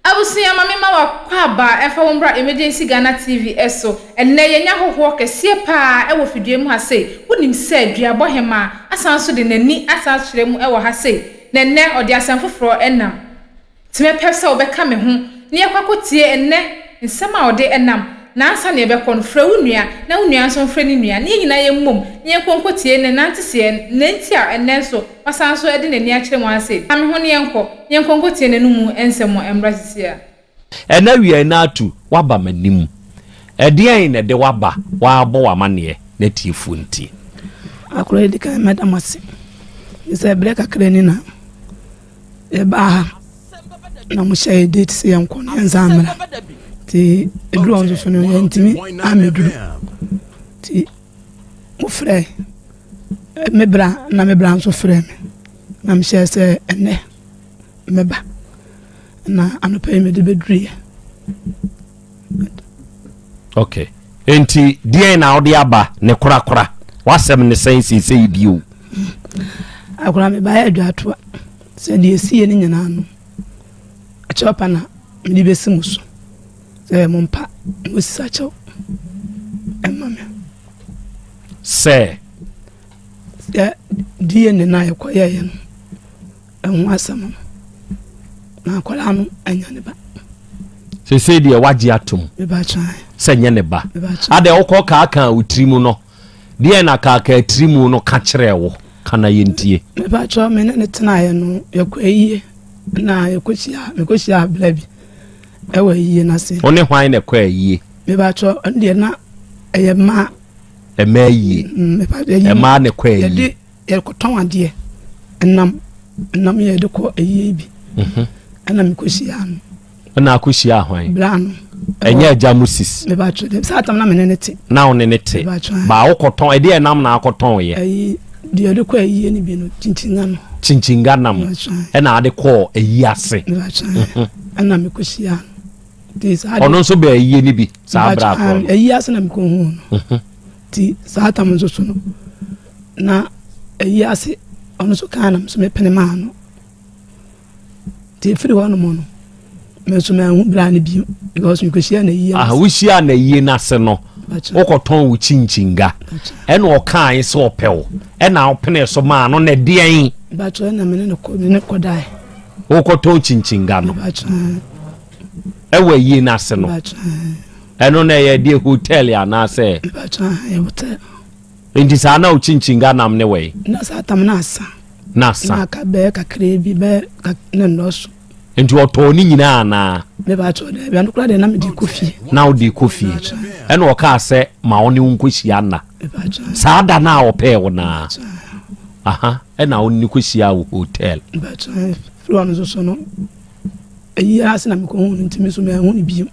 Abusua ma me ma w'akwaaba ɛmfa wo mbra Emergency Ghana TV so. Ɛnnɛ yɛanya hɔhoɔ kɛseɛ paa ɛwɔ fidua mu ha sei. Wonim sɛ Duabɔ Hemaa asan nso de n'ani asan akyerɛ mu ɛwɔ ha sei. Na ɛnnɛ ɔde asɛm foforɔ ɛnam. Nti mɛpɛ sɛ wobɛka me ho na yɛakɔ akɔtie ɛnnɛ nsɛm a ɔde nam. Na ansa na yɛbɛkɔ no, frɛ wo nua na wo nua nso mfrɛ ne nua na yɛn nyinaa yɛmmom na yɛnkɔ nkɔtie ne nanteseɛ na nti a ɛnnɛ nso wasan nso de n'ani akyerɛ mu ara sei. Ka me ho na yɛnkɔ na yɛnkɔ nkɔtie n'anomu nsɛm mmra seesei ara. Ɛnnɛ awia yi na atu woaba m'anim. Ɛdeɛn na ɛde wo aba woabɔ w'amanneɛ na atiefoɔ ntie? Akora edi kan mɛda mo ase sɛ berɛ kakra ni na yɛbaa ha na mo hyɛ date sɛ yɛnkɔ na yɛnsan mmra nti ɛduru hɔ nso so no yɛntumi ammɛduru nti mofrɛ me bra na me bra nso frɛ me na mehyɛɛ sɛ ɛnnɛ mɛba na anɔpa yi mede bɛduruiɛ. Ok enti deɛn na wode aba ne korakora w'asɛm ne sɛn seesei bio? Akora mebaeɛ adwatoa sɛ deɛ ɛsiiɛ no nyinaa no akyɛw pa na mede bɛsi mo so sɛ mompa mosi akyɛw ɛma me sɛ sɛ DNA no a yɛkɔyɛeɛ no ɛho asɛm no na akwadaa no anya ne ba. Sese deɛ wagye atom sɛ nyɛ ne ba. Adɛ wokɔ kaakaa wo tiri mu no deɛ na kaakaa tiri mu no ka kyerɛɛ wo ka na yɛntie. Mepakyɛ me ne ne tenaeɛ no yɛkɔ ayie na yɛkɔhyia mekɔhyia abla bi ɛwɔ ayie no ase. Wo ne hwan na ɛkɔ ayie? Mepakyɛ ɛno deɛ na ɛyɛ mmaa. Ɛmmaa ayie. Ɛmmaa na ɛkɔ ayie. Yɛkɔtɔn adeɛ ɛnam ɛnam yɛ de kɔ ayie bi mhm. ɛna mekɔhyia no. Ɛna akɔhyia hwan? Bra no. Ɛnyɛ agya Moses. Mebatwe dɛ saa tam na me ne ne te. Na wo ne ne te. Baa wokɔtɔn ɛdeɛ ɛnam na akɔtɔn yɛ. Ɛyi deɛ yɛde kɔ ayie no bi no kyinkyinnga no. Kyinkyinnga nam ɛna ade kɔɔ ayi ase. Mebatwe mhm. ɛna mekɔhyia no. Ɔno nso bɛ ayie no bi saa bra korɔ no. Ayi ase na mekɔhu no. Mhm. Ti saa tam nso so no. Na ayi ase ɔno nso kaa na nso mepene maa no nti efiri hɔ nom no me nso manhu bra no bio because mekɔhyia na yie ah wohyia na yie no ase no wokɔtɔn wo kyinkyinnga ɛna ɔkae sɛ ɔpɛ wo ɛna wopene so maa no na ɛdeɛn bakyɛ ɛna mene ne kɔ ne kɔdae wokɔtɔn kyinkyinnga no ɛwɔ ayie no ase no ɛno na ɛyɛ deɛ hotel anaasɛ bakyɛ hotel Enti saa na okyinkyin nam ne wɛn? Na saa tam no asa. Na asa. Na aka bɛyɛ kakraa bi bɛyɛ kak na nnɔɔso. Enti ɔtɔɔ ne nyinaa anaa? Meba kyɛw daabi, ɛno koraa deɛ na mede kɔ fie. Na wode kɔ fie. Ɛna ɔkaa sɛ ma wo ne wo nkɔhyia nna. Saa da no a ɔpɛɛ wo no ara. Aha, ɛna wo ne no kɔhyiaa wɔ hotel. Mepa kyɛw, firi hɔ no nso so no, ɛyi ara ase na mekɔhuu no nti me nso manhu no bio.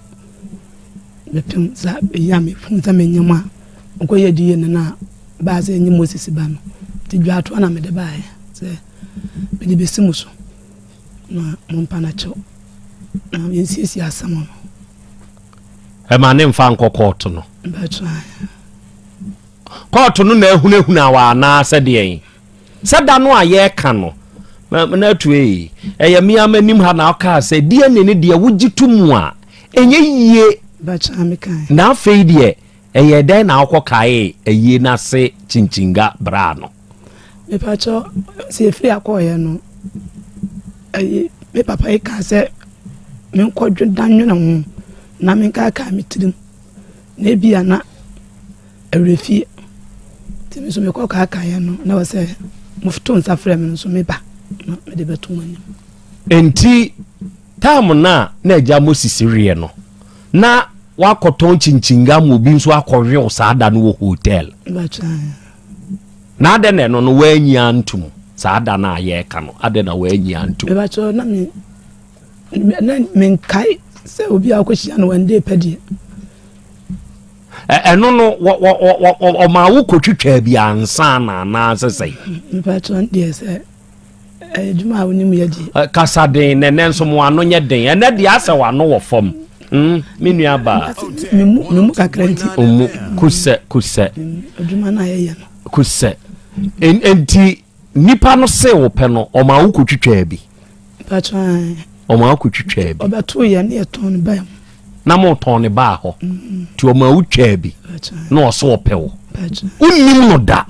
Mepem saa eyi a mefunu sɛ menyem a mekɔyɛ DNA no a ɛbaa sɛ ɛnyɛ Moses ba no nti dwaatoa na mede baeɛ sɛ mede bɛsi mo so na mompa no akyɛw na yɛnsiesie asɛm no. Ɛma ne mfa nkɔ kɔɔto no. Kɔɔto no na ahunahuna wɔ anaa sɛ deɛn? Sɛ da no a yɛreka no, na atu ei, ɛyɛ me ara m'anim ha na wokaa sɛ DNA no deɛ wogye to mu a, ɛnyɛ yie. Na afei deɛ, ɛyɛɛ dɛn na wokɔkaee ayie no ase kyinkyinnga braa no? Mepakyɛ sɛ yɛfiri akɔɔeɛ no, ɛyi me papa yi kaa sɛ menkɔdwe da nwene ho na menkaakaa me tirim na ebia na Awerɛfie. Nti me nso mekɔ kaakaeɛ no na wɔ sɛ moto nsa frɛ me no nso meba na mede bɛto mo anim. Enti time no a na agya Moses weɛ no, na wakɔtɔn kyinkyinnga ma obi nso akɔwew saa da no wɔ hotel. Na adɛn na ɛno no wanyi antom saa da no a yɛreka no, adɛn na wanyi antom? Mebakyɛ na me na menkae sɛ obi a wokɔhyia no one day pɛ deɛ. Ɛno no ɔmaa wo kɔtwitwaa bi ansa na anaasɛ sɛn? Mpakyɛ deɛ sɛ adwuma a wonim yɛ deɛ. Kasa den na ɛnɛ nso mo ano nyɛ den. Ɛnɛ deɛ asɛ w'ano wɔ fam. Mm, me nua baa. Memu kakra nti. Ɔmu kusɛ kusɛ. Adwuma no a yɛyɛ no. Kusɛ. Nti nipa no se wo pɛ no ɔmaa wo kɔtwitwaa bi. Mpakyɛ. Ɔma wokɔtwitwaa bi. Ɔbɛtoo yɛn ne yɛtɔn no baa mu. Na motɔn no baa hɔ. Nti ɔma wotwaa bi na ɔso ɔpɛ wo. Wonnim no da.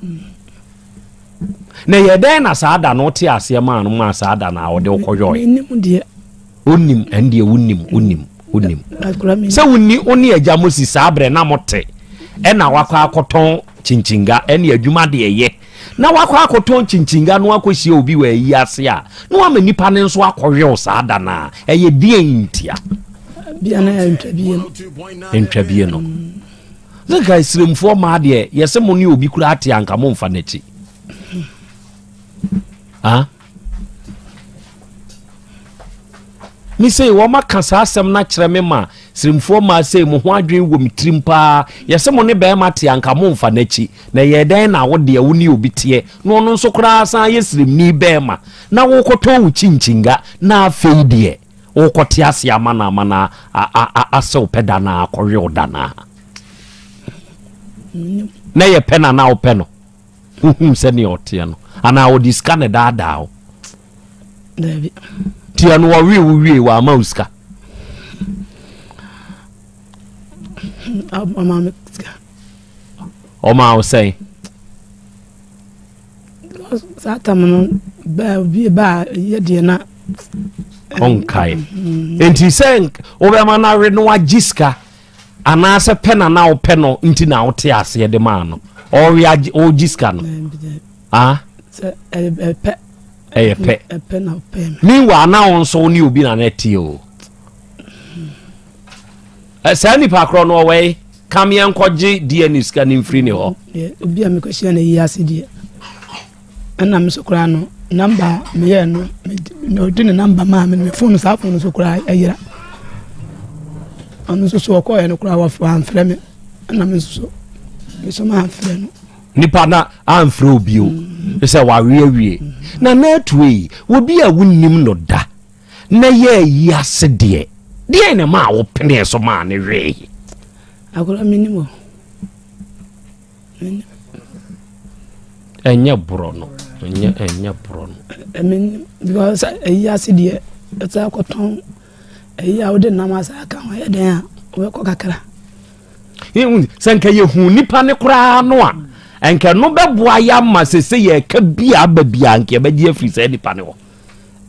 Na ɛyɛ dɛn na saa da no wote aseɛ maa no maa saa da no a ɔde wokɔyɔe? Mennim deɛ. Wonim ɛndeɛ wonim wonim wonim. Sɛ wonni wo ne agya Moses saa berɛ na mote ɛna wakɔ akɔtɔn kyinkyinnga ɛne adwuma deɛ yɛ na wakɔ akɔtɔn kyinkyinnga no akɔhyia obi wɔ ayi ase a na wama nipa no nso akɔwew saa da no a ɛyɛ deɛn ntia? Bia na ntwabie no. Ntwabie no. Sɛ nka Sremfoɔ mmaa deɛ yɛsɛ mo ne obi koraa te anka momfa n'akyi. Ah? Me sei wɔn aka saa asɛm no akyerɛ me ma Sremfoɔ mmaa sei mo ho adwene wɔ me tirim paa. Yɛsɛ mo ne bɛrima te anka momfa n'akyi. Na ɛyɛ dɛn na wo deɛ wo ne obi teɛ na ɔno nso koraa san yɛ sremni bɛrima na wokɔtɔn wo kyinkyinnga na afei deɛ Wokɔte ase ama no ama no asɛ wo pɛ da no akɔwe wo da no a. Na yɛ pɛ na na wopɛ no. Wohu sɛnea ɔteɛ no. Anaa ɔde sika na ɛdaadaa wo. Daabi. Nti ɛno ɔwe wo wie wama wo sika. Ɔma me sika. Ɔma wo sɛn? Saa tam no baa obi baa yɛ deɛ na. Ɔnkae. Mm. Nti sɛ wobɛma no awe no wagye sika anaasɛ pɛ na na wopɛ no nti na wote aseɛ de maa no ɔwe agye ɔgye sika no. Ah. Sɛ ɛyɛ pɛ. Ɛyɛ pɛ. Ɛpɛ na wopɛ no. Meanwhile na wo nso wo ne obi na na ɛteɛ o. Saa nipa korɔ no ɔwɔ yi. Kam yɛn kɔgye DNA sika no mfiri ne hɔ. Obi a mekɔhyia no ayi ase deɛ ɛna me so koraa no namba meyɛɛ no ɔde ne namba maa me me fon saa fon so koraa ɛyera ɔno nso so ɔkɔɔɛ no koraa wɔfo amfrɛ me ɛna me nso so me so mamfrɛ no nipa na amfrɛ obi o mm. sɛ wawe awie mm. na na atue yi obi a wonnim no da Na yɛ ayi ase deɛ, deɛn na ɛmaa wopenee so maa no wee? Agorɔ menim o. Menim. Ɛnyɛ borɔ no, ɛnyɛ ɛnyɛ borɔ no. Menim because ayi ase deɛ ɛsɛ akɔtɔn ayi a wode nam asa aka ho ɛyɛ dɛn a wobɛkɔ kakra. Sɛ nka yɛhu nipa ne koraa no a, nka ɛno bɛboa yɛ ama sese yɛka bi a aba bi a nka yɛbɛgye afiri saa nipa ne hɔ.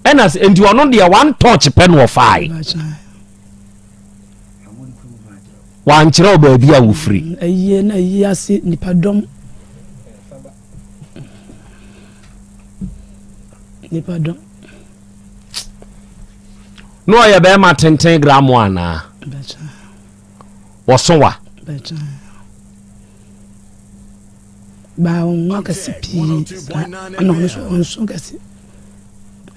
Ɛna sɛ nti ɔno deɛ one touch pɛ na ɔfaae. Wankyerɛ wo baabi a wofiri. Mm, ayie na ayi ase nipadɔm. Nipadɔm. Na ɔyɛ bɛrima tenten gramo anaa? Wɔso wa? Baa wɔn ho akɛse pii saa ɛna ɔno nso ɔnso kɛse.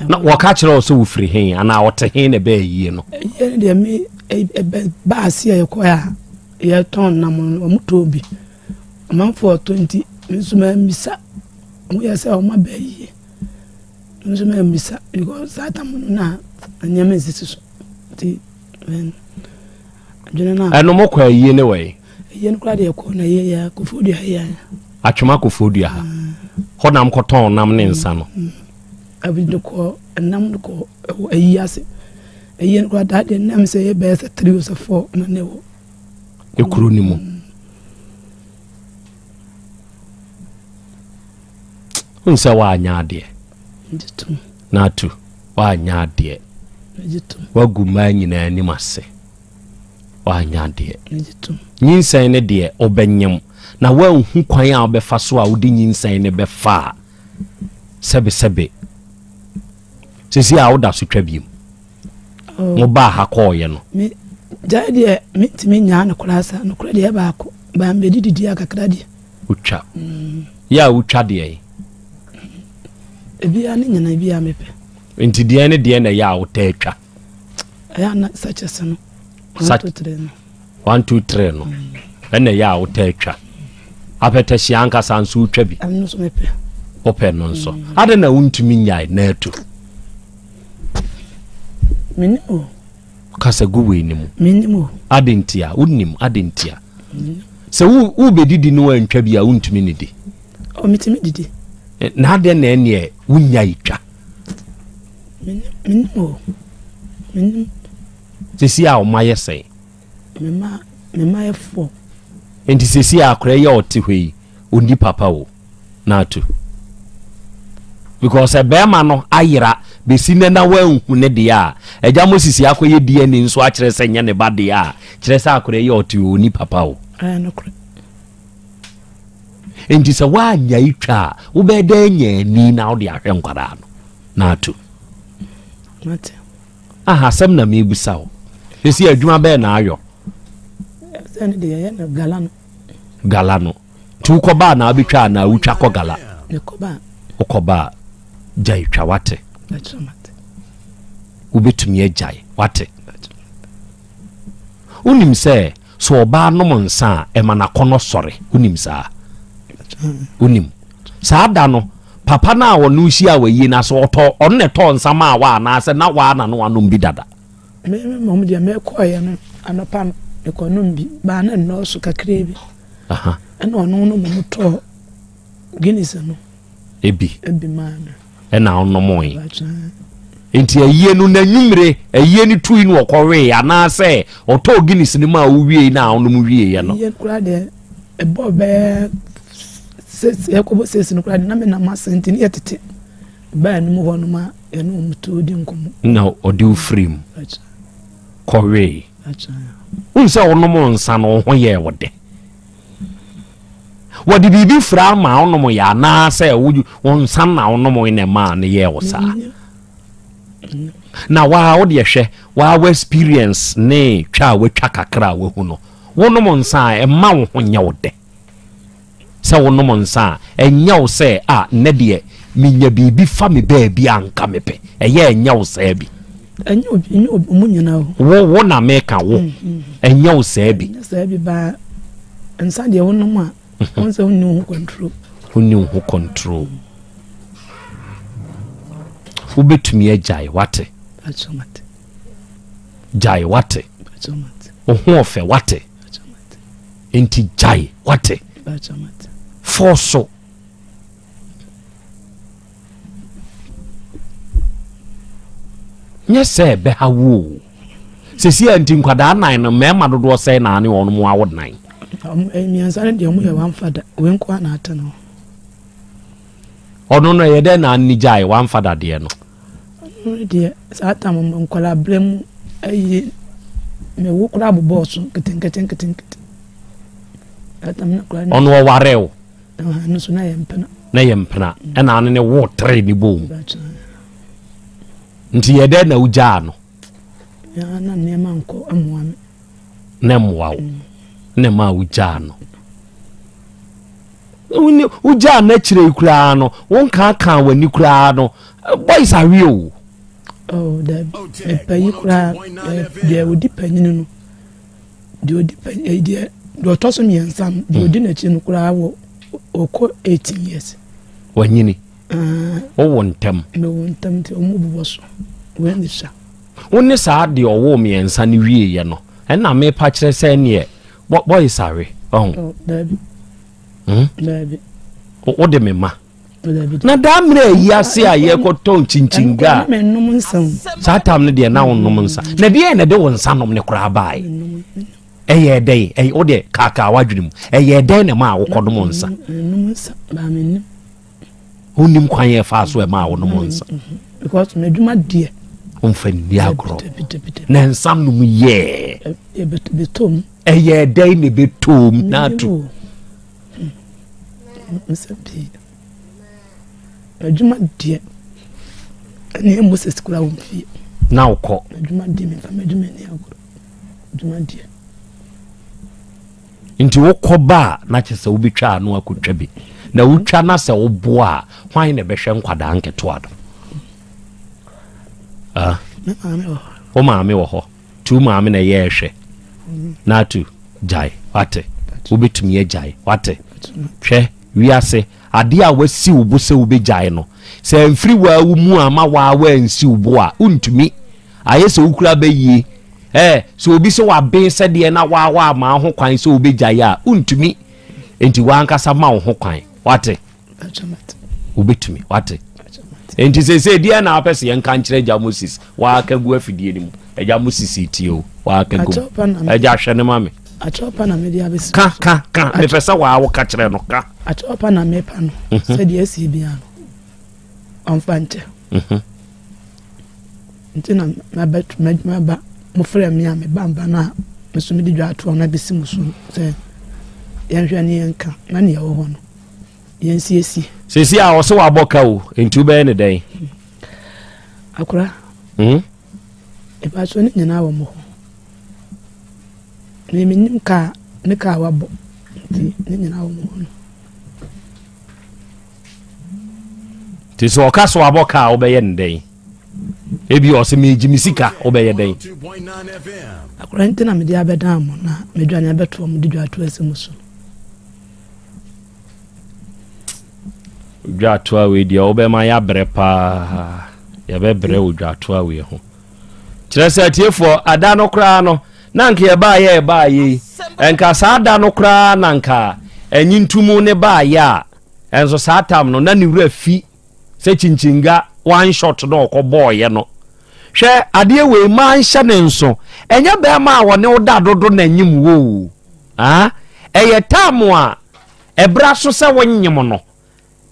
Na wɔka kyerɛ wo sɛ wofiri he anaa ɔte he na ɛbɛɛ yie no? Yie no deɛ me ɛbɛ baa ase a yɛkɔɛ a yɛtɔn nam no wɔn tɔɔ bi amanfoɔ ɔtɔ nti me nso mammisa wɔn yɛ sɛ wɔn abɛɛ yie me nso mammisa because saa tam no na nneɛma nsisi so nti adwene no a. Ɛno mo kɔ ayie ne wɔ yi? Ayie no koraa deɛ ɛkɔ na yɛ yɛ Koforidua ha yɛ. Atwoma Koforidua ha. Hɔ nam kɔtɔn nam ne nsa no. Abi de kɔ nam de kɔ ɛwɔ ayi ase. Ayie no koraa daa deɛ nam sɛ yɛ bɛyɛ sɛ three or sɛ four na ne wɔ. Ekuro ne mu. N sɛ woanyɛ adeɛ. Na atu woanyɛ adeɛ. Woagu mmaa nyinaa anim ase. Woanyɛ adeɛ. Nyinsɛn no deɛ wobɛnyem na woanhu kwan a wobɛfa so a wode nyinsɛn no bɛfa a sɛbesɛbe sisi a woda so twa biem. Oh. Mo baa ha kɔɔyɛ no. Me gyae deɛ mentumi nyaa no koraa saa nokorɛ deɛ baako baa mbɛdi didi a kakra deɛ. Wotwa. Mm. Yɛ a wotwa deɛ yi. Ebia ne nyina ebia mepɛ. Nti deɛ ne deɛ na ɛyɛ a wotaa twa. Ɛyɛ a na sachets no. One two three no. One two three no. Ɛna ɛyɛ a wotaa twa. Apɛtɛhyia ankasa nso wotwa bi. Ɛno nso mepɛ. Wopɛ no nso. Mm. Adɛn na wontumi nyae na atu? Menim o. Kasa gu wei ne mu. Menim o. Adɛn ntia? Wonim adɛn ntia? Sɛ wobɛdidi no antwa bi a wontumi nidi. O metumi didi. Na adɛn na ɛneɛ wonyae twa? Menim o. Mennim. Sɛsi a ɔma yɛ sɛn? Me mma me mma yɛ four. Nti sɛsi a akora yi a ɔte hɔ yi ɔnni papa o na atu because sɛ bɛrima no ayera bɛsi nnɛ na wanhu ne deɛ a agya Moses akɔyɛ DNA nso akyerɛ sɛ nyɛ ne ba deɛ a kyerɛ sɛ akora yi a ɔte hɔ ɔnni papa o. Ɛyɛ nokorɛ. Nti sɛ woanyae twa a wobɛyɛ dɛ anya ani na wode ahwɛ nkwadaa no na atu. Mate. Aha asɛm na mebisa wo. Sɛsi adwuma bɛɛ na ayɔ? Sɛ ne deɛ yɛyɛ no gala no. Gala no. Nti wokɔ baa na wobɛtwa anaa wotwa kɔ gala? Mekɔ baa. Wokɔ baa. Gyae twa wate. Wobɛtumi agyae wate. Wonim sɛ sɛ ɔbaa nom nsa a ɛma n'akɔnnɔ sɔre. Wonim saa? Wonim. Saa da no, papa no a ɔne wo hyia wɔ ayie no ase, ɔtɔ ɔno na ɛtɔɔ nsa maa wo anaasɛ na waa na no anom bi dada? Me me mmom deɛ mekɔeɛ no anɔpa no mekɔnom bi baa na nnɔɔso kakraa bi. Ɛna ɔno no mmom tɔɔ Guinness no. Ebi. Ebi maa me. Ɛna ɔnomee. Nti ayie no n'anwummere ayie no tui no ɔkɔwee anaasɛ ɔtɔɔ Guinness no maa wowiei na ɔnom wieeɛ no. Ayie koraa deɛ ɛbɔɔ bɛyɛ six ɛkɔbɔ six no koraa deɛ na menam ase nti ne yɛtete baa no mu hɔ nom a yɛne wɔn to di nkɔmmɔ. Na ɔde wo firi mu kɔwee. Wohu sɛ wonom nsa no wo ho yɛɛ wo dɛ. Wɔde biribi fira ma wonom yɛ anaasɛ wo nsa na wonom na ɛmaa no yɛɛ wo saa? Na waa wo deɛ hwɛ waa wo experience ne twa a watwa kakra a wahu no wonom nsa a ɛma wo ho nyɛ wo dɛ sɛ wonom nsa a ɛnyɛ wo sɛ a nnɛ deɛ menya biribi fa me baabi a nka mepɛ ɛyɛ ɛnyɛ wo saa bi ɛnyɛ obi ɛnyɛ obi ɔmo nyinaa o. Wo wo na meka wo mm, mm. ɛnyɛ wo saa bi. Ɛnyɛ saa bi baa nsa deɛ wonom a wɔn sɛ wonni wo ho control. Wonni wo ho control. Wobɛtumi agyae wate. Gyae wate. Wo ho ɔfɛ wate. Nti gyae wate. Fɔɔ so. Nyɛ sɛ ɛbɛha wo o. Sɛsi a nti nkwadaa nan no mmarima dodoɔ sɛn na ne wɔn mo awo nan? Mmiɛnsa no deɛ wɔn yɛ one father, wei nko ara na ate no. Ɔno no ɛyɛ dɛn na ani gyae one father deɛ no? Ɔno no deɛ saa tam nkwadaa berɛ mu ayi mewo koraa bobɔɔ so nketenkete nketenkete. Ɔno ɔwaree wo? Ɛno nso na yɛ mpena. Na yɛ mpena ɛna ano ne wo tere ne bɔ mu. Nti yɛ dɛ na wogyaa no? Na nneɛma nkɔ mmoa me. Na mmoa wo. Mm. Na ɛma wogyaa no. Wogyaa no akyire yi koraa no, wonkaakaa w'ani koraa no, boys awe o. Oh, dabi. Mepɛ yi koraa, deɛ ɔdi panyini no. Deɛ ɔdi pɛ eh, deɛ deɛ ɔtɔ so mmiɛnsa no deɛ ɔdi n'akyi no koraa wɔ ɔkɔ 18 years. Wanyini. Ah. Wowɔ ntɛm. Mewɔ ntɛm nti ɔmo bobɔ so wei ne sua. Wo ne saa deɛ ɔwɔ mmiɛnsa no wieɛ no ɛna mepa kyerɛ sɛ neɛ bɔyɛ sare ɔho. Oh, daabi. Hmm? Daabi. Wode me ma. Na daa mmerɛ ayi ase a yɛkɔtɔ nkyinkyin ga saa tam no deɛ na wonom nsa na deɛ na ɛde wo nsa nom ne koraa baeɛ ɛyɛ dɛn ɛyɛ wo deɛ kaakaa w'adwene mu ɛyɛ dɛn na ɛma a wokɔnom nsa wonim kwan yɛ faa so ɛma a wonom nsa because m'adwuma deɛ womfa nni agorɔ na nsa nom yɛɛ ɛyɛ dɛn na ɛbɛtɔm na ato Nsɛm pii. Adwuma deɛ, ɛne Moses kura wɔn fie. Na wokɔ. Adwuma deɛ mefa m'adwuma ni agorɔ. Adwuma deɛ. Nti wokɔ ba a na kyerɛ sɛ wobɛtwa ano akɔtwa bi. Na wotwa na sɛ woboa a, hwan na ɛbɛhwɛ nkwadaa nketewa no? Ah? Wo maame wɔ hɔ. Tu maame na ɛyɛ ɛhwɛ. Na atu gyae wate. Wobɛtumi agyae wate. Hwɛ wiase adeɛ a wasi wo bo sɛ wobɛgyae no sɛ mfiri waa wo mu ama waa wansi wo bo a wontumi ayɛ sɛ wokura bɛyie ɛɛ sɛ obi sɛ waben sɛdeɛ na waa waa ho kwan sɛ wobɛgyae a wontumi nti wankasa ma wo ho kwan wate. Wobɛtumi wate. Nti sɛ sɛ deɛ na wapɛ sɛ yɛnka nkyerɛ agya Moses waaka gu afidie no mu. Agya mo sisi tie o. Waa ka gum. Agya hwɛ ne ma me. Akyɛw pa na mede abɛsi. Ka ka ka mepɛ sɛ waa wo ka kyerɛ no ka. Akyɛw pa na mepa no. Mhm. Sɛ deɛ asi biara no ɔmfa nkyɛ. Mhm. Nti na mabɛto maba mofrɛ me a meba mba no a me so mede dwa atoa no abɛsi mo so sɛ yɛnhwɛ ne yɛnka na nea ɛwɔ hɔ no yɛnsiesie. Sɛsi a ɔsɛ wabɔ ka o nti wobɛyɛ ne dɛn? Akora. Hmm? Mfasoɔ no nyinaa wɔ mo hɔ. Me mennim kaa ne kaa wabɔ nti ne nyinaa wɔ mo hɔ no. Nti sɛ ɔka sɛ wabɔ kaa wobɛyɛ no dɛn? Ebi ɔsɛ megye me sika wobɛyɛ dɛn? Akora nti na mede abɛdan mo na medwane abɛtoɔ mo de dwa ato asi mo so. Dwatoa wei deɛ wobɛma yɛabrɛ paa yɛbɛbrɛ wɔ dwatoa wei ho kyerɛ sɛ atiefoɔ ada no koraa no na nka yɛbaayɛ yɛbaayɛ yi nka saa da no koraa na nka ɛnyi ntumu ne baayɛ a ɛnso saa tam no na ne wura fi sɛ kyinkyinnga one shot na ɔkɔ bɔɔyɛ no hwɛ adeɛ wei maa nhyɛ ne nso ɛnyɛ bɛrima a wɔne wo da dodo na nyim wo ah ɛyɛ tam a Ɛbra so sɛ wonyem no,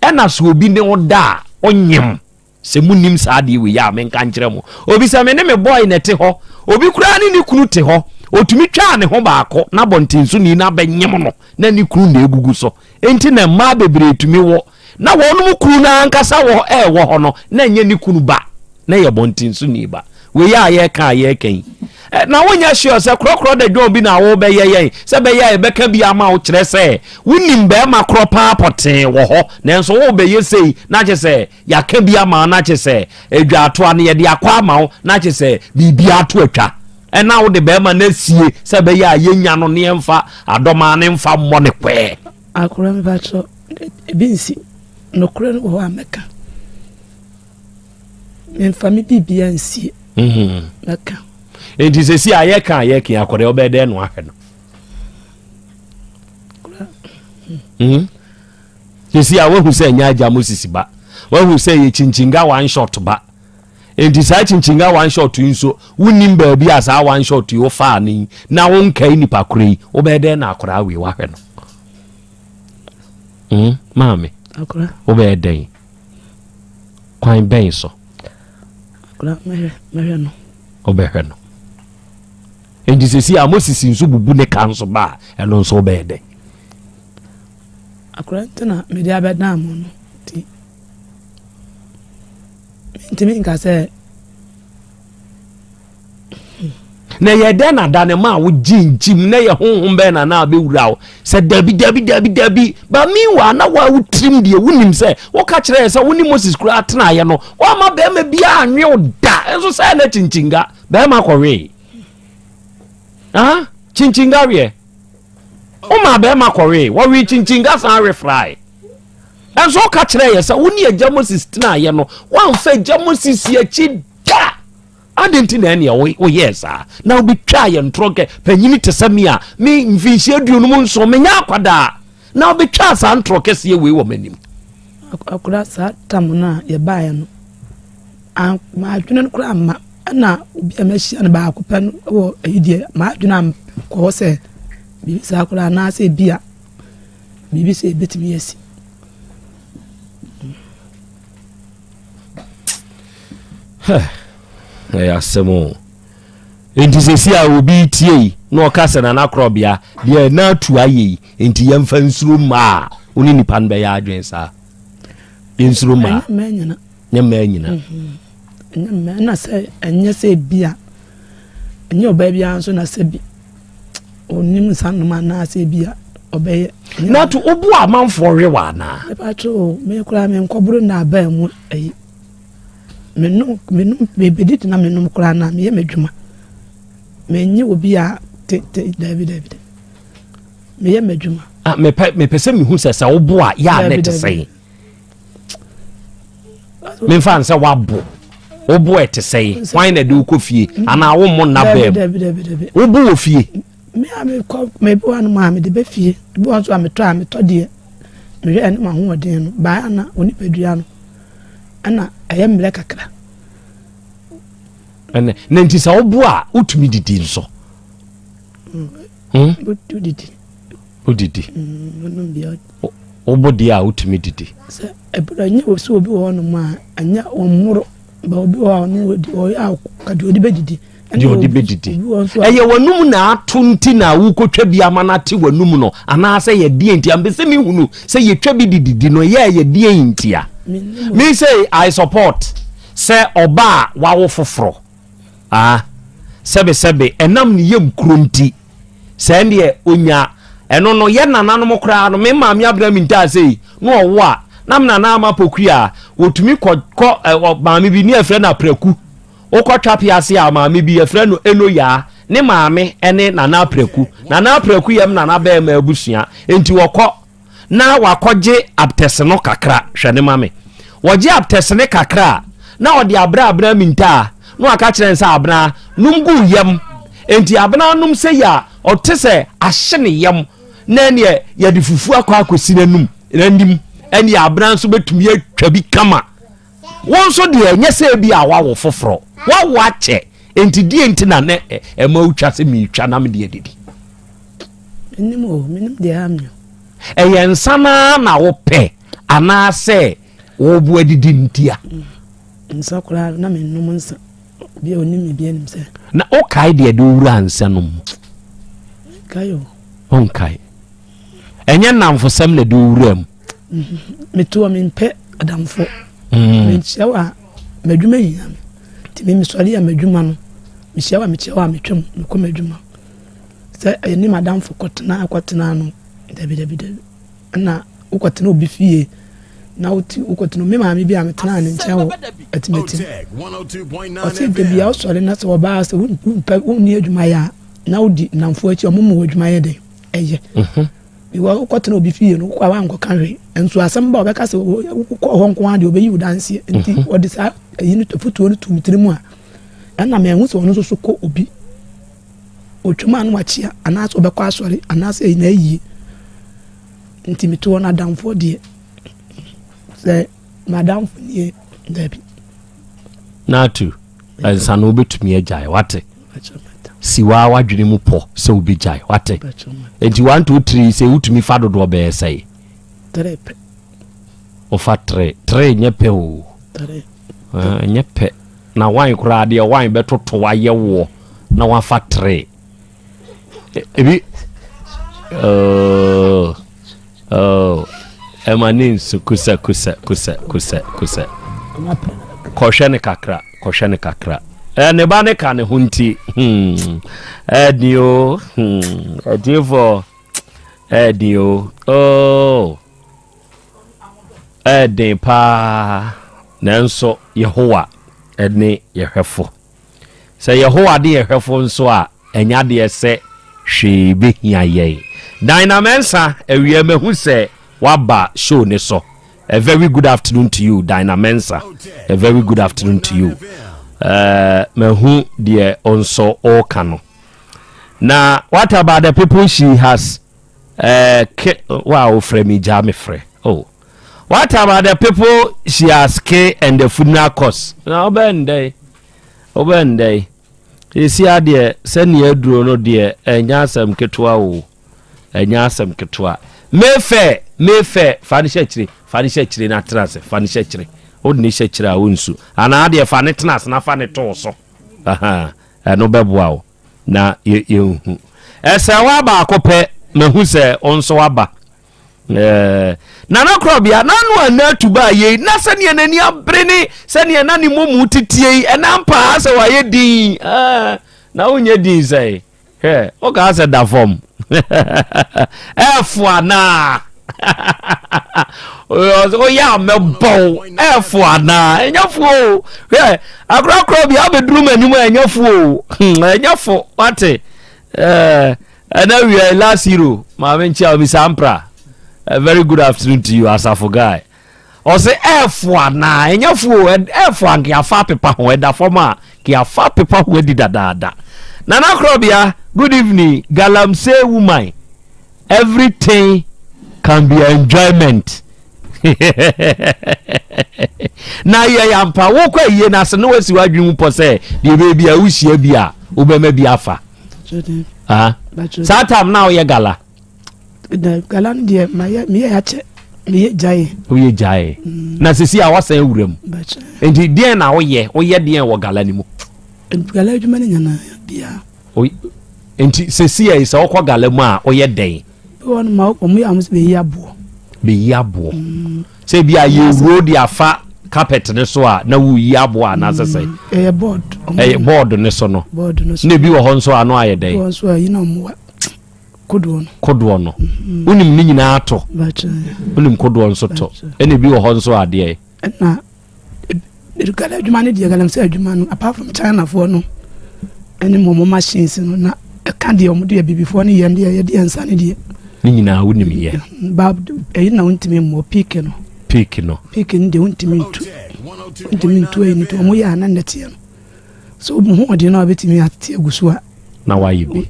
ɛna sɛ obi ne wo da a, onyem. Sɛ munnim saa adeɛ wei a, menka nkyerɛ mo. Obi sɛ me ne me boy na ɛte hɔ, obi koraa ne ne kunu te hɔ, otumi twaa ne ho baako na abɔntensoni no abɛnyem no na ne kunu na egugu so. Enti na mmaa bebree tumi wo na wɔnom kunu no ankasa wɔ ɛwɔ hɔ no na ɛnyɛ ne kunu ba. na yɛ bɔntensoni ba. Wei a yɛreka a yɛreka yi, na wonyɛ sure sɛ korɔkorɔ da dwon bi na wobɛyɛ yɛn sɛ bɛyɛ a yɛbɛka bi ama wo kyerɛ sɛ wonim bɛrima korɔ paa pɔtee wɔ hɔ nanso wobɛyɛ sei na kyɛ sɛ yɛaka bi ama wo na kyɛ sɛ adwaatoa no yɛde akɔ ama wo na kyɛ sɛ biribi ato atwa ɛna wode bɛrima no asie sɛ bɛyɛ a yɛnya no ne yɛmfa adɔmaa ne mfa mmɔ ne kwɛɛ. Akora mepakyɛ ebi nsi nokorɛ no wɔ hɔ a mɛka. Memfa me biribiara nsie. Mhm. Mɛka. Nti sɛsi a yɛka a yɛka akɔdɛ wobɛyɛ dɛn no ahwɛ no? Mhm. Sɛsi a woahu sɛ ɛnyɛ agya Moses ba. Woahu sɛ yɛ kyinkyinnga one shot ba. Nti saa kyinkyinnga one shot yi nso wonim baabi a saa one shot yi wofaa no yi na wonkae nipa korɔ yi wobɛyɛ dɛn na akɔdaa wei wahwɛ no? Mhm. Maame, wobɛyɛ dɛn? Kwan bɛn so? Akora, mɛhwɛ, mɛhwɛ no. Wobɛhwɛ no. Enti sɛsi a Moses nso bubu ne ka nso ba a, ɛno nso wobɛyɛ dɛn? Akora nti na mede abɛdan mo no nti mentumi nka sɛ Na ɛyɛ dɛn na da no maa wo gye nkyim na ɛyɛ honhom bɛn na na abɛwura wo sɛ dabi dabi dabi dabi ba meanwhile na wa wo tirim deɛ wonim sɛ woka kyerɛ yɛ sɛ wo ne Moses koraa tenaeɛ no woama bɛrima biara anwe wo da nso sɛ na kyinkyinnga bɛrima kɔwee ah kyinkyinnga weɛ woma bɛrima kɔwee wɔwee kyinkyinnga san we frae ɛnso woka kyerɛ yɛ sɛ wo ne agya Moses tenaeɛ no woamfa agya Moses akyi da Adɛn nti na ɛneɛ woyɛɛ saa na wobɛtwaa yɛn ntorɔ kɛ panyini te sɛ me a me mfinhyia 57 menyɛ akwadaa na wobɛtwaa saa ntorɔ kɛseɛ wei wɔ m'anim? Akora saa tam no a yɛbaeɛ no m'adwene no koraa mma ɛna obi a mahyia no baako pɛ no wɔ ayi deɛ m'adwene ankɔ hɔ sɛ biribi saa koraa anaasɛ ebi a biribi sɛ ebɛtumi asi. Ɛyɛ asɛm o. Nti sɛsi a obi tie yi na ɔka sɛ nana korɔbea deɛ na atu ayɛ yi nti yɛmfa nsuro mmaa a wo ne nipa no bɛyɛ adwene saa yɛnsuro mmaa nyɛ mmaa nyina mhm. ɛnyɛ mmaa na sɛ ɛnyɛ sɛ bi a ɛnyɛ ɔbaa biara nso na sɛ bi onim nsa nom anaasɛ bi a ɔbɛyɛ na to wobu amanfoɔ we wɔ anaa mepatwo o me koraa menkɔboro na abaa mu ayi menom menom mebɛdidi na menom koraa na meyɛ m'adwuma menye obi a te te daabi daabi meyɛ m'adwuma ah, mepɛ mepɛ sɛ mehu sɛ sɛ wobo a yɛ a na ɛte sɛn memfa n sɛ woabo wobo ɛte sɛn hwan na ɛde wokɔ fie anaa wommo nna bɛm wobo wɔ fie Me a mekɔ mebi wɔ nom a mede bɛ fie ebi wɔ nso a metɔ a metɔ deɛ mehwɛ ɛne m'ahoɔden no baa na onipadua no ɛna ɛyɛ mmerɛ kakra. Ɛnɛ na nti sɛ wobo a wotumi didi nso. Hmm? Wodidi. Wodidi. Mm, Wobo deɛ a wotumi didi. Sɛ ɛbrɛ nyɛ wɔ sɛ obi wɔ hɔnom a ɛnyɛ wɔn mmoro ba obi wɔ hɔ a ɔno wɔdi ɔyɛ a ka deɛ ɔde bɛdidi. Deɛ ɔde bɛdidi. Ɛyɛ w'anum na ato nti na wokɔtwa bi ama no ate w'anum no anaasɛ yɛ deɛ nti a mpɛ sɛ mehunu sɛ yɛtwa bi de didi no ɛyɛ ɛyɛ deɛ nti a. Me say I support sɛ ɔba a wawo foforɔ ah sɛbesɛbe ɛnam ne yam kuro nti sɛ ɛndeɛ onya ɛno no yɛ nananom koraa no me maame abena mi ntaa sei na ɔwo a na me nana ama poku a wɔtumi kɔ kɔ ɛ maame bi ne ɛfrɛ no apraku wokɔ twape ase a maame bi yɛfrɛ no eno yaa ne maame ɛne nana apraku nana apraku yɛm nana bɛɛma abusua nti wɔkɔ na wakɔgye abtɛse no kakra, hwɛ no ma me. Wɔgye abtɛse no kakra a, na ɔde abrɛ Abena Mintaa, na waka kyerɛ no sɛ, Abena, nom gu wo yam. Enti Abena nom sei a, ɔte sɛ ahye ne yam, na ɛneɛ yɛde fufuo akɔ akɔsi n'anum, n'anim, ɛneɛ Abena nso bɛtumi atwa bi kama. Wo nso deɛ, ɛnyɛ sɛ ebi a woawo foforɔ, woawo akyɛ, enti deɛ nti na na ɛma wotwa sɛ meretwa na mede adidi? Menim o, menim deɛ ɛha me o. Ɛyɛ nsa no ara na wopɛ anaasɛ wobo adidi ntia? Mm, nsa koraa na mennom nsa. Obi a onim me bi anim sɛ. Na wokae deɛ de wowura nsa no mu? Nkae o. Wonkae. Ɛnyɛ nnamfosɛm na de wowura mu? Mm-hmm. Metoɔ mempɛ adamfo. Mm. Menkyia wo a m'adwuma hia me. Nti me mesɔre a m'adwuma no mehyia wo a mekyia wo a metwam mekɔ m'adwuma. Sɛ ɛne m'adamfo kɔtena kɔtena no, dabi dabi dabi. Ɛna wokɔtena obi fie na wote wokɔtena me maame bi a metenaa ne nkyɛn wɔ atimatim. Ɔse da bia wosɔre na sɛ ɔbaa sɛ wompɛ wonni adwuma yɛ a na wodi nnamfo akyi ɔmo mu adwuma yɛ dɛn ɛyɛ. Mhm. Because wokɔtena obi fie no wokɔ a wankɔka hwee nso asɛm ba ɔbɛka sɛ wokɔ hɔ nko ara deɛ ɔbɛyi wo danseɛ nti mhm. ɔde saa ɛyi no afotuo no to me tiri mu a ɛna mɛhu sɛ ɔno nso so kɔ obi Otwam a na wakyea anaasɛ ɔbɛkɔ asɔre anaasɛ ɛyɛ n'ayie. Nti mete hɔ no adamfoɔ deɛ sɛ m'adamfo nie daabi. Natu, nsa no wobɛtumi agyae wate si waa w'adwene mu pɔ sɛ wobɛgyae wate nti one two three sɛ wotumi fa dodoɔ bɛyɛ sɛe tere pɛ wofa tere tere nyɛ pɛ o nyɛ pɛ Na wan koraa deɛ wan bɛtoto ayɛ woɔ na wafa tere ebi oh, oh, ɛma ne nsu kusɛ kusɛ kusɛ kusɛ kusɛ kɔhwɛ ne kakra kɔhwɛ ne kakra ɛ ne ba ne ka ne ho nti hmm ɛdi o hmm ɛtiefo ɛdi o oh. Ɛyɛ den paa, nanso Yehowa ne yɛn Hwɛfo. Sɛ Yehowa ne yɛn Hwɛfo nso a, ɛnyɛ adeɛ sɛ hwee bɛhia yɛn. Dinah Mensah, awia mahu sɛ woaba show ne so. A very good afternoon to you, Dinah Mensah. A very good afternoon to you. Uh, mahu deɛ nso ɔreka no. Na what about the people she has Eh, ke, wo a wofrɛ me gyaa me frɛ. Oh. What about the people she has ke and the funeral cost? Na wobɛn dɛn? Wobɛn dɛn? Esi adeɛ sɛnea aduro no deɛ ɛnyɛ asɛm ketewa o. Ɛnyɛ asɛm ketewa. Mayfair, Mayfair, fa ne hyɛ akyire, fa ne hyɛ akyire na tena ase, fa ne hyɛ akyire. Wode ne hyɛ akyire a wonsu. Anaa deɛ fa ne tena ase na fa ne to so. Aha, ɛno bɛboa wo. na yɛnhu. Ɛsɛ wa baako pɛ mahu sɛ wo nso waba. Nana Korɔbea n'ano a na atu baa yei na sɛdeɛ n'ani abere ne sɛdeɛ na ne mmɔmu tetie yi ɛna mpaa sɛ wayɛ din na wonyɛ din sɛe hwɛ wokaa sɛ da fam ɛfo anaa woyɛ a mɛbɔw ɛfo anaa ɛnyɛ fo o hwɛ akorakora bi abɛduru m'anim a ɛnyɛ fo o hmm, ɛnyɛ fo wate ɛna wia last hero maame nkyia omi sampra a very good afternoon to you asafo guy ɔsɛ ɛfo anaa ɛnyɛ fo o ɛfo a nka afa apepa ho ɛda fam a nka afa apepa ho adi dadaada nana korɔbea good evening galamsey woman everything can be enjoyment. Na yɛ ampa wokɔ ayie no ase na wasi w'adwene mu pɔ sɛ deɛ ɛbɛyɛ bi a wohyia bi a wobɛma bi afa. Ah. Saa tam na woyɛ gala? Gala no deɛ mayɛ meyɛ akyɛ meyɛ gyae. Woyɛ gyae. Mm. Na sisi a wasan awura mu. Nti deɛn na woyɛ? Woyɛ deɛn wɔ gala no mu? Gala adwuma no nyinaa biara. Nti sisi a sɛ wokɔ gala mu a woyɛ dɛn? Wɔn ma wɔn yɛ ahosuo bɛyi aboɔ. Bɛyi aboɔ. Mm. Sɛ bi a yɛwuro de afa carpet ne so a na woyi aboɔ anaasɛ sɛ. Mm. Ɛyɛ board. Ɛyɛ board ne so no. Board no so. Na ebi wɔ hɔ nso ano ayɛ dɛn? Wɔ nso a yi na ɔmo wa kodoɔ no. Kodoɔ no. Mm. Wonim ne nyinaa to. Wonim kodoɔ nso to. Ɛna ebi wɔ hɔ nso adeɛ. Ɛna Gala adwuma no deɛ galamsey adwuma no apart from Chinafoɔ no ɛne wɔn machines no na ɛka deɛ wɔn deɛ abibifoɔ no yɛ deɛ yɛde yɛn nsa no deɛ. Ne nyinaa wonim yɛ. Ba ɛyi na wontumi mmɔ peak no. Peak no. Peak no deɛ wontumi ntu wontumi ntu ɛyi no nti wɔn yɛ a na nnɛteɛ no so wɔn ho ɔden na wɔbɛtumi ate agu so a. Na wayɛ bi.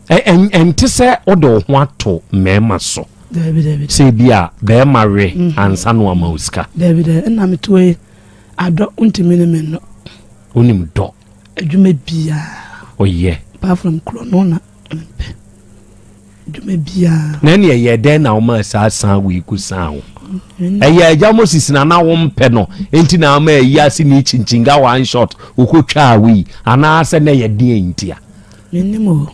Ɛnte sɛ wode wo ho ato mmarima so. Sɛ bi a bɛrima we mhm. ansa no ama wo sika. Dabi dabi ɛna metoa yi adɔ wontumi ne me nnɔ. Wonim dɔ. Adwuma biara. Ɔyɛ. Apart from korɔ no na mempɛ. Adwuma biara. Na ɛne ɛyɛ dɛn na woma saa san wei ko san wo. Ɛyɛ agya Moses na na wompɛ no enti na ama ayi ase ne kyinkyin one shot wokɔtwaa wei anaasɛ na ɛyɛ deɛn ntia. Mennim o,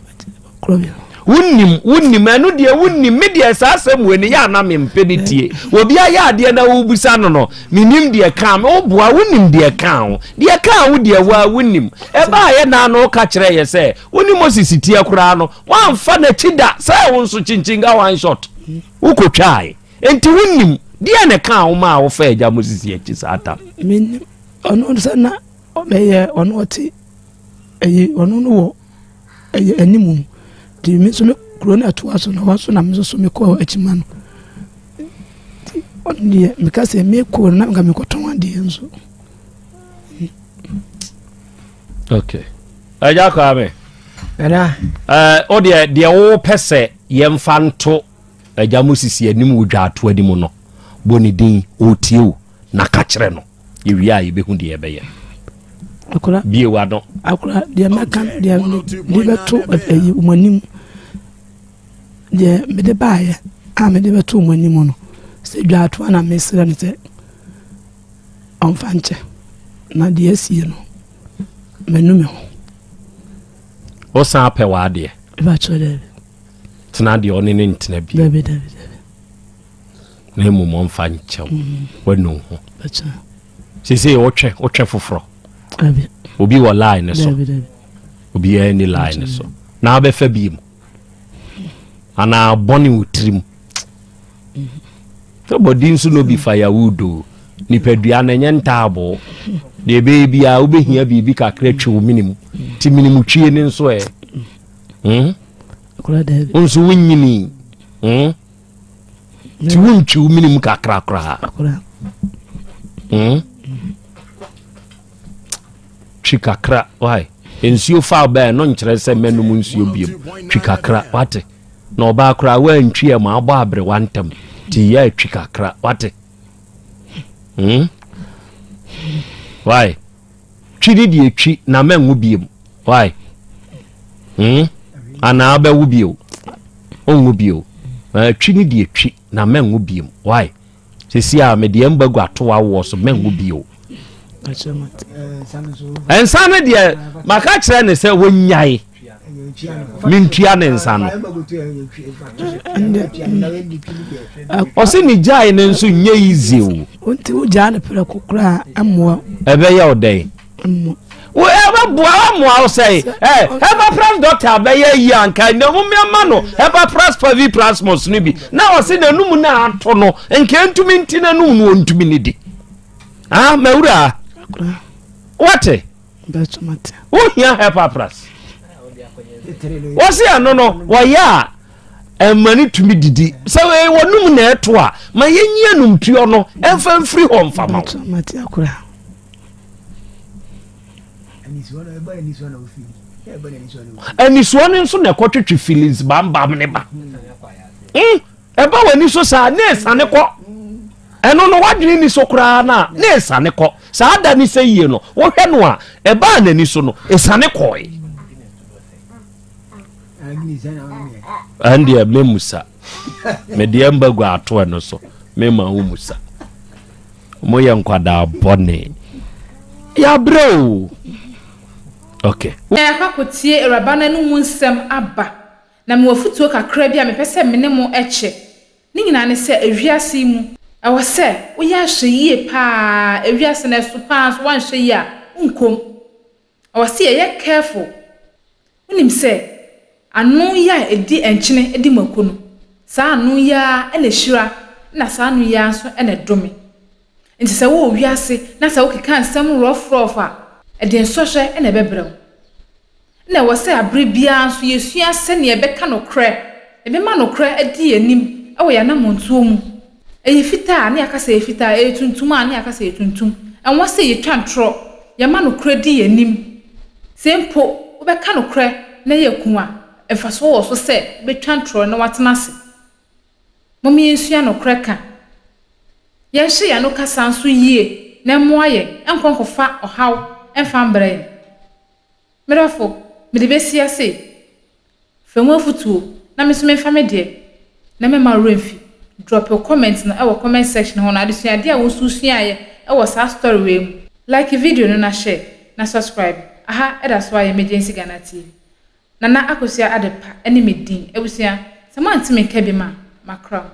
korɔ bi. Wonim, wonim, ɛno deɛ wonim, me deɛ saa asɛm wei no yɛ ana mempɛ ne tie. Obi ayɛ adeɛ na wobisa no no, menim deɛ kaa me, woboa, wonim deɛ kaa wo. Deɛ kaa wo deɛ woa wonim. Ɛbaa yɛ naa no woka kyerɛ yɛ sɛ, wo ne Moses teɛ koraa no, woamfa n'akyi da sɛ wo nso kyinkyin one shot. Wokɔtwaae. Enti wonim, deɛ na ɛkaa wo maa wofaa agya Moses akyi saa tam? Menim, ɔno sɛ na ɔbɛyɛ, ɔno ɔte ɛyi ɔno no wɔ ɛyɛ anim nti me nso me kuro no ɛtoa so na hɔ nso na me nso so mekɔɔ akyima no nti ɔno deɛ meka sɛ mekɔ no na nka mekɔtɔn adeɛ nso. Okay. Ɛgya Kwame. Nana. Ɛɛ o deɛ deɛ wopɛ sɛ yɛmfa nto agya mo sisi anim wɔ dwato anim no bɔ ne din ɔretie o na ka kyerɛ no. Yɛwie a yɛbɛhu deɛ yɛbɛyɛ. Akora. Bie w'ano. Akora deɛ mɛka deɛ mede bɛto ɛyi wɔn anim deɛ mede baayɛ a mede bɛto wɔn anim no sɛ dwaatoa na mesrɛ no sɛ ɔmfa nkyɛ na deɛ asie no manu me ho. Wosan pɛ w'adeɛ. Ɛbɛkyerɛ dɛ. Tena deɛ ɔne ne ntena bi. Dabi dabi dabi. na mmom ɔmfa nkyɛw mm. wanu ho seesei wotwe wotwe foforɔ obi wɔ line no so obiara ni line no so na wabɛfa bi mu anaa bɔne wo tirim sɛ bɔdi nso no bi firewood o nipadua no ɛnyɛ ntaaboo deɛ ɛbɛyɛ biara wobɛhia biribi kakra twe wo mene mu nti mene mu twie ne nso ɛ hmm? wo nso wonyini hmm? nti wontwi wo mene mu kakra koraa hmm? twi kakra why nsuo fa bɛɛ no nkyerɛ sɛ mɛnom nsuo biom twi kakra wate na ɔbaa koraa woantwi ɛ ma abɔ aberewa ntɛm nti yɛ twi kakra wate hmm? why Twi ne deɛ twi na mɛnwo biom why hmm? Anaa bɛwo bio ɔnwo bio uh, twi ne deɛ twi na mɛnwo biom why sisi a medeɛ mbagu ato awoɔ so mɛnwo bio nsa no deɛ maka kyerɛ ne sɛ wɔnyae mentua ne nsa no ɔse ne gyae no nso nyɛ easy o nti wogyaa no prɛko koraa mmoa ɛbɛyɛ wo dɛn ɛbɛboa amoa wo sɛ Hepaprus doctor bɛyɛ yi anka na momeama no Hepaprus paviprasmus no bi na ɔse n'anum no ato no nka ntumi nti n'anum no ɔntumi ne di ah mawura wate Wohia Epafras. Wɔsi ɛno no wɔyɛ a ɛma no tumi didi. Sɛ wɔnum na ɛto a ma yɛnyi anumtuo no ɛmfa mfiri hɔ mfa ma wo. Anisoɔ no nso na ɛkɔtwetwe feelings bambam ne ba. Hmm, ɛba w'ani so saa na ɛsane kɔ. Ɛno no w'adwene nni so koraa no a, na ɛsiane kɔ. Saa da no sɛ yie no, wohwɛ no a, ɛbaa n'ani so no, ɛsiane kɔe. Ɛndeɛ mɛmusa. Medeɛ mbagua ato ɛno so. Mema wo musa. Moyɛ nkwadaa bɔne. Yɛabrɛ o. Okay. Na yɛakɔ akɔtie Awuraba no anomu nsɛm aba. Na mewɔ afotuo kakra bi a mepɛ sɛ me ne mo kyɛ. Ne nyinaa ne sɛ, ewiase yi mu, ɛwɔ sɛ woyɛ ahwɛyie pa ara. Ewiase no, ɛso pa ara nso woanhwɛ yie a, wonkɔ mu. Ɛwɔ sɛ yɛyɛ careful. Wonim sɛ, ano yi a ɛdi nkyene di mako no, saa ano yi ara na ɛhyira, ɛna saa ano yi ara nso na ɛdome. Nti sɛ wowɔ wiase na sɛ wokeka nsɛm rough rough a, ɛde nsɔhwɛ na ɛbɛbrɛ wo. Ɛna ɛwɔ sɛ aberɛ biara nso yɛsua sɛdeɛ yɛbɛka nokorɛ, yɛbɛma nokorɛ adi yɛn anim wɔ yɛn anammɔntuo mu. Ɛyɛ fitaa a, na yɛaka sɛ ɛyɛ fitaa, ɛyɛ tuntum a, na yɛaka sɛ ɛyɛ tuntum. Ɛnwɔ sɛ yɛtwa ntorɔ, yɛma nokorɛ di yɛn anim. Sɛ mpo wobɛka nokorɛ na ɛyɛ ku a, mfasoɔ wɔ so sɛ wobɛtwa ntorɔ na woatena ase. Mom yɛnsua nokorɛ ka. Yɛnhyɛ yɛn ano kasa nso yie na ɛmmoa yɛn nkɔ nkɔfa ɔhaw mfa mbrɛ yɛn. Me dɔfo, mede besi ase. Fa mu afotuo na me nso memfa me deɛ na mɛma wo werɛ mfi. Drop wo comment no wɔ comment section hɔ no adesuadeɛ a wo nso wosuaeɛ wɔ saa story wei mu. Like video no na share na subscribe. Aha da so ara yɛ Emergency Ghana TV. Nana Akosua Adepa ne me din. Abusua, sɛ moante me nka biom a, makra mo.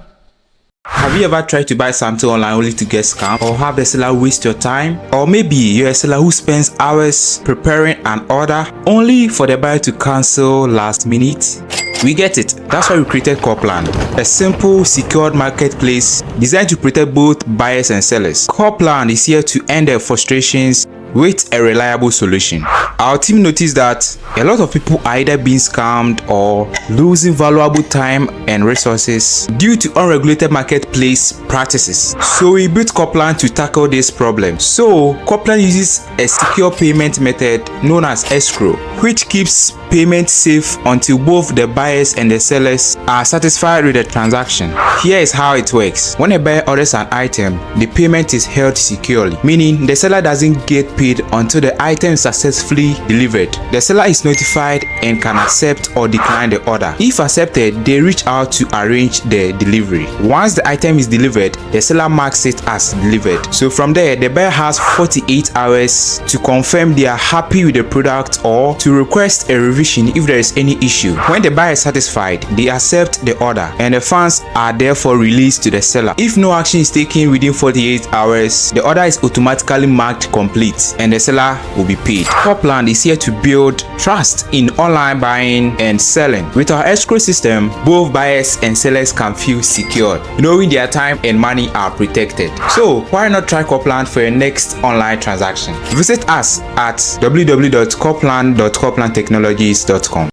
Have you ever tried to buy something online only to get scammed or have the seller waste your time? Or maybe you're a seller who spends hours preparing an order only for the buyer to cancel last minute? We get it. That's why we created Copland, a simple, secured marketplace designed to protect both buyers and sellers. Copland is here to end their frustrations with a reliable solution. Our team noticed that a lot of people are either being scammed or losing valuable time and resources due to unregulated marketplace practices. So we built Copland to tackle this problem. So Copland uses a secure payment method known as escrow, which keeps payment safe until both the buyers and the sellers are satisfied with the transaction. Here is how it works. When a buyer orders an item, the payment is held securely, meaning the seller doesn't get paid until the item is successfully delivered. The seller is notified and can accept or decline the order. If accepted, they reach out to arrange the delivery. Once the item is delivered, the seller marks it as delivered. So from there, the buyer has 48 hours to confirm they are happy with the product or to request a revision if there is any issue. When the buyer is satisfied, they accept the order and the funds are therefore released to the seller. If no action is taken within 48 hours, the order is automatically marked complete and the seller will be paid. Copland is here to build trust in online buying and selling. With our escrow system, both buyers and sellers can feel secured, knowing their time and money are protected. So why not try Copland for your next online transaction? Visit us at www.copland.coplandtechnologies.com.